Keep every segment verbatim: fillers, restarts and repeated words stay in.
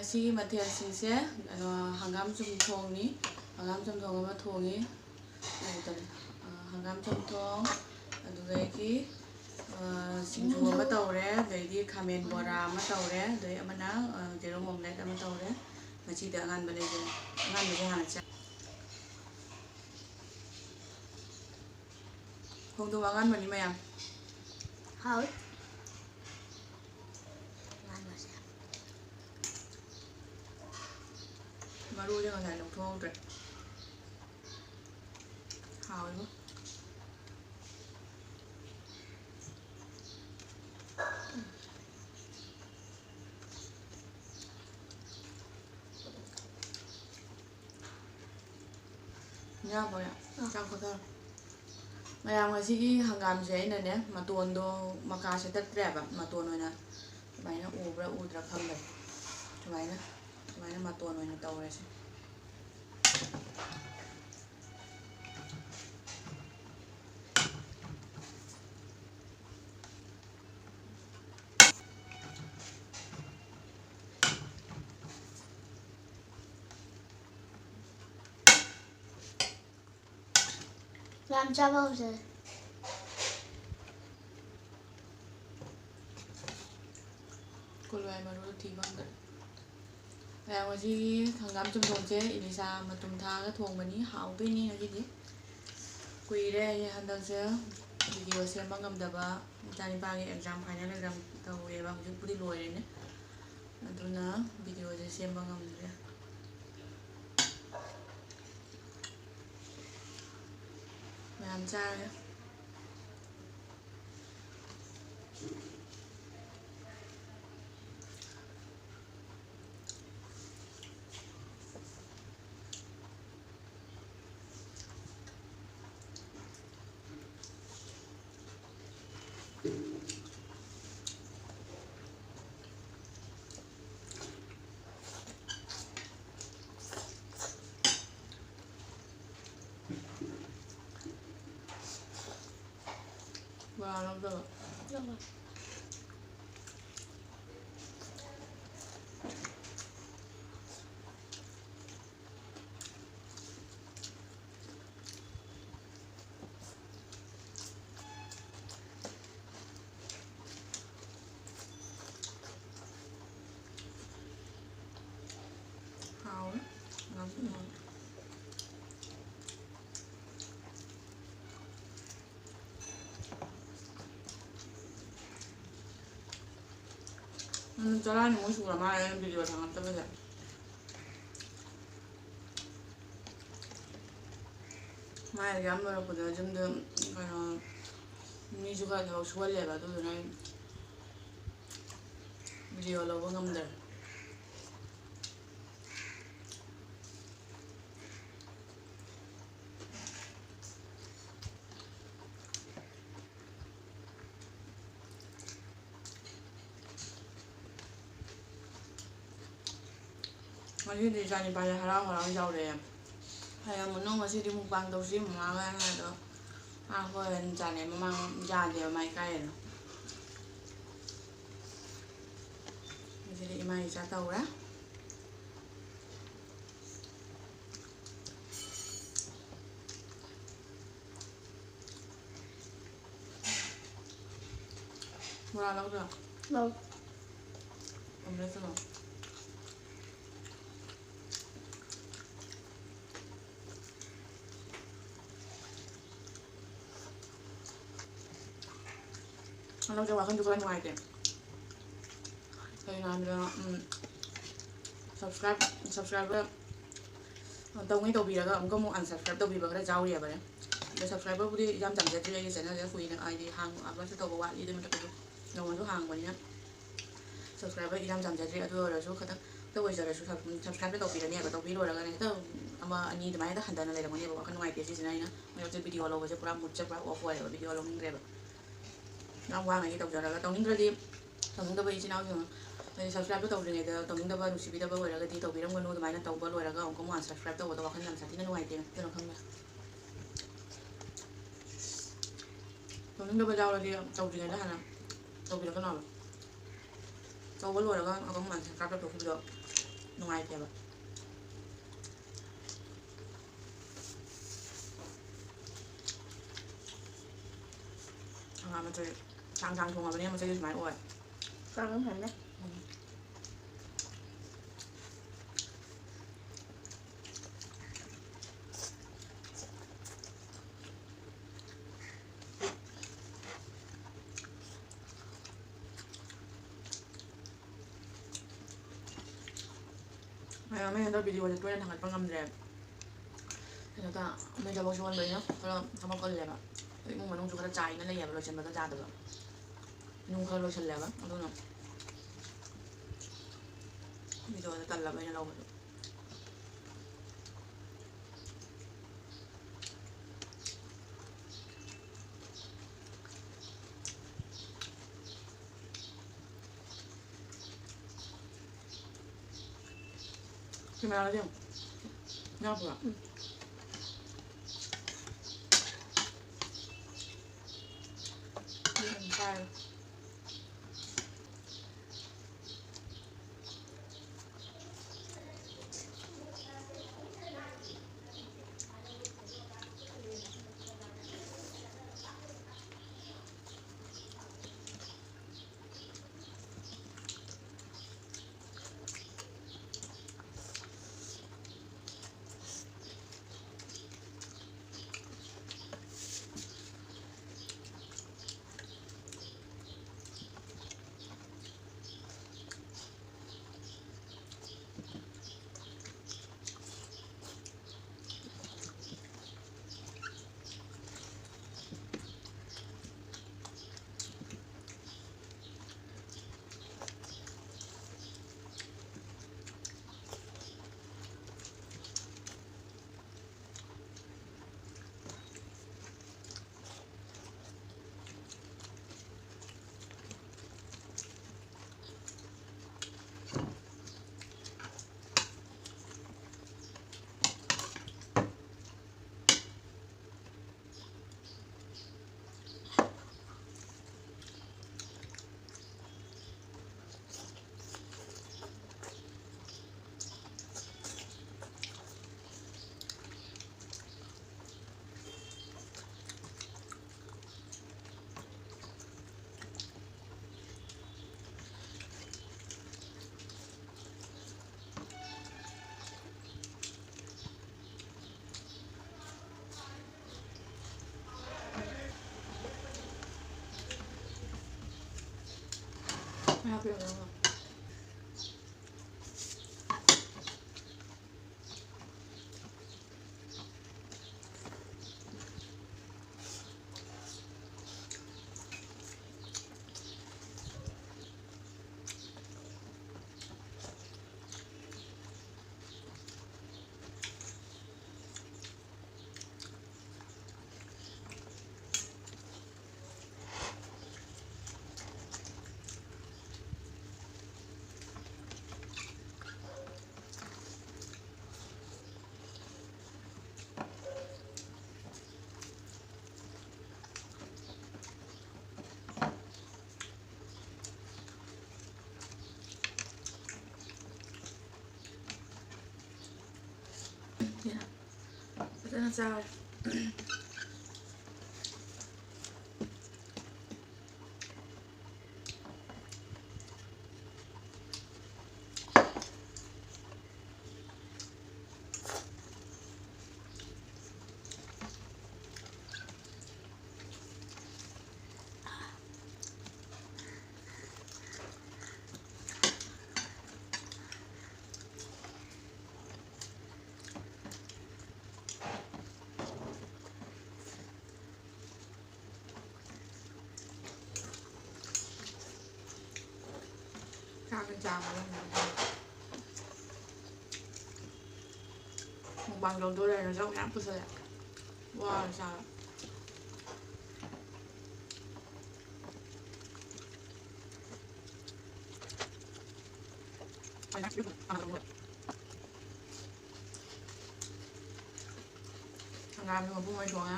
ꯁꯤꯒꯤ ꯃꯊꯦꯜꯁꯤꯡꯁꯦ, ꯀꯩꯅꯣ, ꯍꯪꯒꯥꯝ ꯆꯝꯊꯣꯡꯅꯤ꯫ ꯍꯪꯒꯥꯝ ꯆꯝꯊꯣꯡ ꯑꯃ ꯊꯣꯡꯉꯤ꯫ ꯀꯔꯤ ꯀꯔꯤ? ꯑ, ꯍꯪꯒꯥꯝ ꯆꯝꯊꯣꯡ, ꯑꯗꯨꯗꯒꯤ, ꯑ, ꯁꯤꯡꯖꯨ ꯑꯃ ꯇꯧꯔꯦ, ꯑꯗꯩꯗꯤ ꯈꯥꯃꯦꯟ ꯕꯣꯔꯥ ꯑꯃ ꯇꯧꯔꯦ, ꯑꯗꯩ ꯑꯃꯅ, ꯑ, ꯌꯦꯔꯨꯝ omelette ꯑꯃ ꯇꯧꯔꯦ꯫ ꯃꯁꯤꯗ ꯑꯉꯥꯟꯕ ꯂꯩꯖꯔꯦ꯫ ꯑꯉꯥꯟꯕꯁꯦ ꯍꯥꯟꯅ ꯆꯥ-, ꯈꯣꯡꯗ꯭ꯔꯨꯝ ꯑꯉꯥꯟꯕꯅꯤ ꯃꯌꯥꯝ꯫ ꯍꯥꯎꯏ꯫ ꯑꯉꯥꯟꯕꯁꯦ꯫ ꯃꯔꯨꯁꯦ ꯉꯁꯥꯏ ꯂꯧꯊꯣꯛꯍꯧꯗ꯭ꯔꯦ꯫ ꯍꯥꯎꯋꯦꯕꯣ꯫ ꯌꯥꯕ꯭ꯔꯥ? ꯆꯥꯛ ꯈꯣꯊꯔꯣ꯫ ꯃꯌꯥꯝ, ꯉꯁꯤꯒꯤ ꯍꯪꯒꯥꯝꯁꯦ ꯑꯩꯅꯅꯦ, ꯃꯇꯣꯟꯗꯣ ꯃꯀꯥ ꯁꯦꯠꯇꯠꯇ꯭ꯔꯦꯕ, ꯃꯇꯣꯟ ꯑꯣꯏꯅ ꯁꯨꯃꯥꯏꯅ ꯎꯕ꯭ꯔꯥ ꯎꯗ꯭ꯔꯥ ꯈꯪꯗ꯭ꯔꯦ꯫ ꯁꯨꯃꯥꯏꯅ, ꯁꯨꯃꯥꯏꯅ ꯃꯇꯣꯟ ꯑꯣꯏꯅ ꯇꯧꯔꯁꯦ꯫ ꯌꯥꯝ ꯆꯥꯕ ꯍꯧꯖꯔꯦ꯫ ꯀꯣꯂꯣꯏ ꯃꯔꯨꯗꯣ ꯊꯤ ꯐꯪꯗ꯭ꯔꯦ꯫ ꯃꯌꯥꯝ, ꯉꯁꯤꯒꯤ ꯍꯪꯒꯥꯝ ꯆꯝꯊꯣꯡꯁꯦ ꯏꯂꯤꯁꯥ ꯃꯇꯨꯝ ꯊꯥꯛꯑꯒ ꯊꯣꯡꯕꯅꯤ꯫ ꯍꯥꯎꯗꯣꯏꯅꯤ ꯉꯁꯤꯗꯤ꯫ ꯀꯨꯏꯔꯦ ꯑꯩ ꯍꯟꯗꯛꯁꯦ video ꯁꯦꯝꯕ ꯉꯝꯗꯕ꯫ ꯏꯆꯥꯅꯤꯄꯥꯒꯤ exam, final exam ꯇꯧꯔꯦꯕ꯫ ꯍꯧꯖꯤꯛꯄꯨꯗꯤ ꯂꯣꯏꯔꯦꯅꯦ꯫ ꯑꯗꯨꯅ videoꯁꯦ ꯁꯦꯝꯕ ꯉꯝꯗ꯭ꯔꯦ꯫ ꯃꯌꯥꯝ ꯆꯥꯔꯦ꯫ ꯕꯣꯔꯥ ꯂꯧꯗꯕ꯫ ꯂꯧꯔꯣꯏ꯫ ꯆꯔꯥꯅꯤꯃꯨꯛ ꯁꯨꯔ ꯃꯥꯜꯂꯦ ꯑꯩꯅ ꯚꯤꯗꯤꯑꯣ ꯊꯥꯒꯠꯇꯕꯁꯦ꯫ ꯃꯥꯏ ꯑꯦꯛꯖꯥꯝ ꯂꯣꯏꯔꯛꯄꯗ ꯌꯨꯝꯗ ꯀꯩꯅꯣ ꯃꯤꯁꯨ ꯈꯔ ꯊꯕꯛ ꯁꯨꯍꯜꯂꯦꯕ, ꯑꯗꯨꯗꯨꯅ ꯑꯩ ꯚꯤꯗꯤꯑꯣ ꯂꯧꯕ ꯉꯝꯗ꯭ꯔꯦ꯫ ꯉꯁꯤꯗꯤ ꯏꯆꯥꯅꯤꯄꯥꯁꯦ ꯍꯔꯥꯎ ꯍꯔꯥꯎ ꯌꯥꯎꯔꯛꯑꯦ꯫ ꯍꯌꯦꯡ ꯃꯅꯨꯡ ꯉꯁꯤꯗꯤ ꯃꯨꯛꯕꯥꯡ ꯇꯧꯁꯤ ꯃꯃꯥꯒ ꯍꯥꯏꯗꯣ꯫ ꯃꯥ ꯍꯣꯏ ꯍꯥꯏꯅ ꯆꯥꯅꯩ, ꯃꯃꯥꯡ ꯌꯥꯗꯦꯕ, ꯃꯥ ꯏꯀꯥꯏꯌꯦꯅ꯫ ꯉꯁꯤꯗꯤ ꯏꯃꯥ ꯏꯆꯥ ꯇꯧꯔꯦ꯫ ꯕꯣꯔꯥ ꯂꯧꯗ꯭ꯔꯣ? ꯂꯧ꯫ ꯑꯣꯝꯂꯦꯠꯇꯨ ꯂꯧ꯫ ꯍꯟꯗꯛꯁꯦ ꯋꯥꯈꯜꯁꯨ ꯈꯔ ꯅꯨꯡꯉꯥꯏꯇꯦ꯫ ꯀꯩꯒꯤꯅꯣ ꯍꯥꯏꯕꯗ, ꯎꯝ, subscribe, subscriber ꯇꯧꯉꯩ ꯇꯧꯕꯤꯔꯒ ꯑꯃꯨꯛꯀ ꯑꯃꯨꯛ unsubscribe ꯇꯧꯕꯤꯕ ꯈꯔ ꯌꯥꯎꯔꯤꯑꯕꯅꯦ꯫ ꯑꯗꯣ subscriberꯕꯨꯗꯤ ꯌꯥꯝ ꯌꯥꯝꯖꯗ꯭ꯔꯤ ꯑꯩꯒꯤ channelꯁꯦ, ꯀꯨꯏꯅ ꯍꯥꯏꯗꯤ ꯍꯥꯡ uploadꯁꯨ ꯇꯧꯕ ꯋꯥꯠꯂꯤ, ꯑꯗꯨꯏ ꯃꯊꯛꯇꯁꯨ ꯅꯧꯅꯁꯨ ꯍꯥꯡꯕꯅꯤꯅ subscriber ꯌꯥꯝ ꯌꯥꯝꯖꯗ꯭ꯔꯤ꯫ ꯑꯗꯨ ꯑꯣꯏꯔꯁꯨ ꯈꯤꯇꯪ ꯈꯤꯇꯪ ꯑꯣꯏꯖꯔꯁꯨ subscribe ꯇꯧꯕꯤꯔꯅꯦꯕ꯫ ꯇꯧꯕꯤ ꯂꯣꯏꯔꯒꯅꯦ ꯍꯦꯛꯇ ꯑꯃ ꯑꯅꯤ ꯑꯗꯨꯃꯥꯏꯅ ꯍꯦꯛꯇ ꯍꯟꯊꯅ ꯂꯩꯔꯝꯒꯅꯦꯕ꯫ ꯋꯥꯈꯜ ꯅꯨꯡꯉꯥꯏꯇꯦ ꯁꯤꯁꯤꯅ꯫ ꯑꯩꯅ ꯍꯟꯗꯛꯁꯦ ꯚꯤꯗꯤꯑꯣ ꯂꯧꯕꯁꯦ ꯄꯨꯔꯥ moodꯁꯦ ꯄꯨꯔꯥ off ꯑꯣꯏꯔꯦꯕ, ꯚꯤꯗꯤꯑꯣ ꯂꯧꯅꯤꯡꯗ꯭ꯔꯦꯕ꯫ ꯌꯥꯝ ꯋꯥꯅ ꯑꯩ ꯇꯧꯖꯔꯒ, ꯇꯧꯅꯤꯡꯗ꯭ꯔꯗꯤ ꯇꯧꯅꯤꯡꯗꯕ ꯏꯆꯤꯟ ꯏꯅꯥꯎꯁꯤꯡ, ꯍꯥꯏꯗꯤ subscribeꯇꯣ ꯇꯧꯗ꯭ꯔꯤꯉꯩꯗ ꯇꯧꯅꯤꯡꯗꯕ, ꯅꯨꯡꯁꯤꯕꯤꯗꯕ ꯑꯣꯏꯔꯒꯗꯤ ꯇꯧꯕꯤꯔꯝꯒꯅꯨ꯫ ꯑꯗꯨꯃꯥꯏꯅ ꯇꯧꯕ ꯂꯣꯏꯔꯒ ꯑꯃꯨꯛꯀ ꯑꯃꯨꯛ unsubscribe ꯇꯧꯕꯗꯣ ꯋꯥꯈꯜ ꯌꯥꯝ ꯁꯥꯊꯤꯅ ꯅꯨꯡꯉꯥꯏꯇꯦ꯫ ꯑꯗꯨꯅ ꯈꯪꯕ꯭ꯔꯥ? ꯇꯧꯅꯤꯡꯗꯕ ꯌꯥꯎꯔꯗꯤ ꯇꯧꯗ꯭ꯔꯤꯉꯩꯗ ꯍꯥꯟꯅ ꯇꯧꯕꯤꯔꯛꯀꯅꯣꯕ꯫ ꯇꯧꯕ ꯂꯣꯏꯔꯒ ꯑꯗꯨꯝ unsubscribe ꯇꯧꯊꯣꯛꯈꯤꯕꯗꯣ ꯅꯨꯡꯉꯥꯏꯇꯦꯕ꯫ ꯍꯪꯒꯥꯝ ꯃꯆꯣꯏ ꯁꯥꯡ ꯁꯥꯡ ꯊꯣꯡꯉꯕꯅꯤꯅ ꯃꯆꯣꯏꯁꯨ ꯁꯨꯃꯥꯏꯅ ꯑꯣꯏ꯫ ꯆꯥꯕ ꯐꯖꯅ꯫ ꯎꯝ꯫ ꯃꯌꯥꯝ ꯍꯟꯗꯛ ꯚꯤꯗꯤꯑꯣꯁꯦ ꯇꯣꯏꯅ ꯊꯥꯡꯒꯠꯄ ꯉꯝꯗ꯭ꯔꯦ꯫ ꯀꯩꯅꯣ ꯇ-, ꯃꯣꯏ ꯊꯕꯛ ꯁꯨꯍꯟꯕꯅꯤꯅ ꯈꯔ ꯊꯕꯛ ꯀꯜꯂꯦꯕ꯫ ꯏꯃꯨꯡ ꯃꯅꯨꯡꯁꯨ ꯈꯔ ꯆꯥꯏꯅ ꯂꯩꯌꯦꯕ, ꯂꯣꯏꯁꯤꯟꯕꯗ ꯌꯥꯗꯕ꯫ ꯅꯨꯡ ꯈꯔ ꯂꯣꯏꯁꯤꯜꯂꯦꯕ, ꯑꯗꯨꯅ ꯚꯤꯗꯤꯑꯣꯗꯣ ꯇꯜꯂꯕ ꯑꯩꯅ ꯂꯧꯕꯗꯣ꯫ ꯀꯦꯃꯦꯔꯥꯗ ꯌꯦꯡꯉꯨ꯫ ꯌꯥꯕ꯭ꯔꯣ? ꯎꯝ꯫ ꯎꯝ, ꯄꯥꯏꯔꯣ꯫ ꯍꯥꯞꯄꯤꯔꯣ ꯅꯪꯅ꯫ ꯆꯥꯔꯦ꯫ ꯆꯥꯛꯀ ꯆꯥꯕ ꯃꯨꯛꯕꯥꯡ ꯇꯧꯗꯣꯏ ꯂꯩꯔꯦ, ꯆꯥꯛ ꯃꯌꯥꯝ ꯄꯨꯁꯜꯂꯦ꯫ ꯋꯥꯔꯦ ꯆꯥꯕ꯫ ꯍꯪꯒꯥꯝꯁꯨ ꯃꯄꯨꯝ ꯑꯣꯏꯅ ꯊꯣꯡꯉꯦ꯫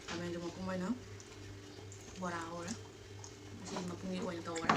ꯈꯥꯃꯦꯟꯁꯨ ꯃꯄꯨꯝ ꯑꯣꯏꯅ꯫ ꯕꯣꯔꯥ ꯍꯧꯔꯦ꯫ ꯉꯁꯤꯗꯤ ꯃꯄꯨꯝꯒꯤ ꯑꯣꯏꯅ ꯇꯧꯈ꯭ꯔꯦ꯫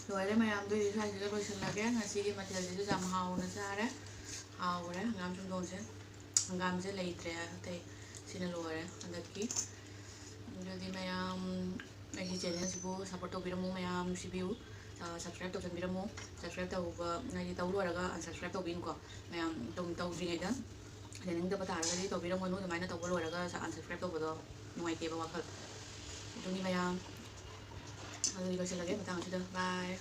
ꯂꯣꯏꯔꯦ ꯃꯌꯥꯝ, ꯑꯗꯨꯏꯗꯤ ꯁ꯭ꯋꯥꯏꯁꯤꯗ ꯂꯣꯏꯁꯤꯜꯂꯒꯦ꯫ ꯉꯁꯤꯒꯤ ꯃꯊꯦꯜꯁꯤꯁꯨ ꯌꯥꯝ ꯍꯥꯎꯅ ꯆꯥꯔꯦ꯫ ꯍꯥꯎꯈ꯭ꯔꯦ ꯍꯪꯒꯥꯝ ꯆꯝꯊꯣꯡꯁꯦ꯫ ꯍꯪꯒꯥꯝꯁꯦ ꯂꯩꯇ꯭ꯔꯦ ꯑꯇꯩ, ꯁꯤꯅ ꯂꯣꯏꯔꯦ ꯍꯟꯗꯛꯀꯤ꯫ ꯑꯗꯨꯗꯤ ꯃꯌꯥꯝ, ꯑꯩꯒꯤ ꯆꯦꯅꯦꯜꯁꯤꯕꯨ ꯁꯞꯄꯣꯔꯠ ꯇꯧꯕꯤꯔꯝꯃꯨ ꯃꯌꯥꯝ, ꯅꯨꯡꯁꯤꯕꯤꯌꯨ꯫ ꯑ, ꯁꯕꯁꯀ꯭ꯔꯥꯏꯕ ꯇꯧꯁꯟꯕꯤꯔꯝꯃꯨ꯫ ꯁꯕꯁꯀ꯭ꯔꯥꯏꯕ ꯇꯧꯕ, ꯍꯥꯏꯗꯤ, ꯇꯧ ꯂꯣꯏꯔꯒ unsubscribe ꯇꯧꯕꯤꯅꯨꯀꯣ ꯃꯌꯥꯝ꯫ ꯇꯧ-, ꯇꯧꯗ꯭ꯔꯤꯉꯩꯗ, ꯌꯥꯅꯤꯡꯗꯕ ꯇꯥꯔꯒꯗꯤ ꯇꯧꯕꯤꯔꯝꯒꯅꯨ꯫ ꯑꯗꯨꯃꯥꯏꯅ ꯇꯧꯕ ꯂꯣꯏꯔꯒ unsubscribe ꯇꯧꯕꯗꯣ ꯅꯨꯡꯉꯥꯏꯇꯦꯕ ꯋꯥꯈꯜ꯫ ꯑꯗꯨꯅꯤ ꯃꯌꯥꯝ, ꯑꯗꯨꯗꯤ ꯂꯣꯏꯁꯤꯜꯂꯒꯦ ꯃꯇꯥꯡ ꯑꯁꯤꯗ꯫ Bye꯫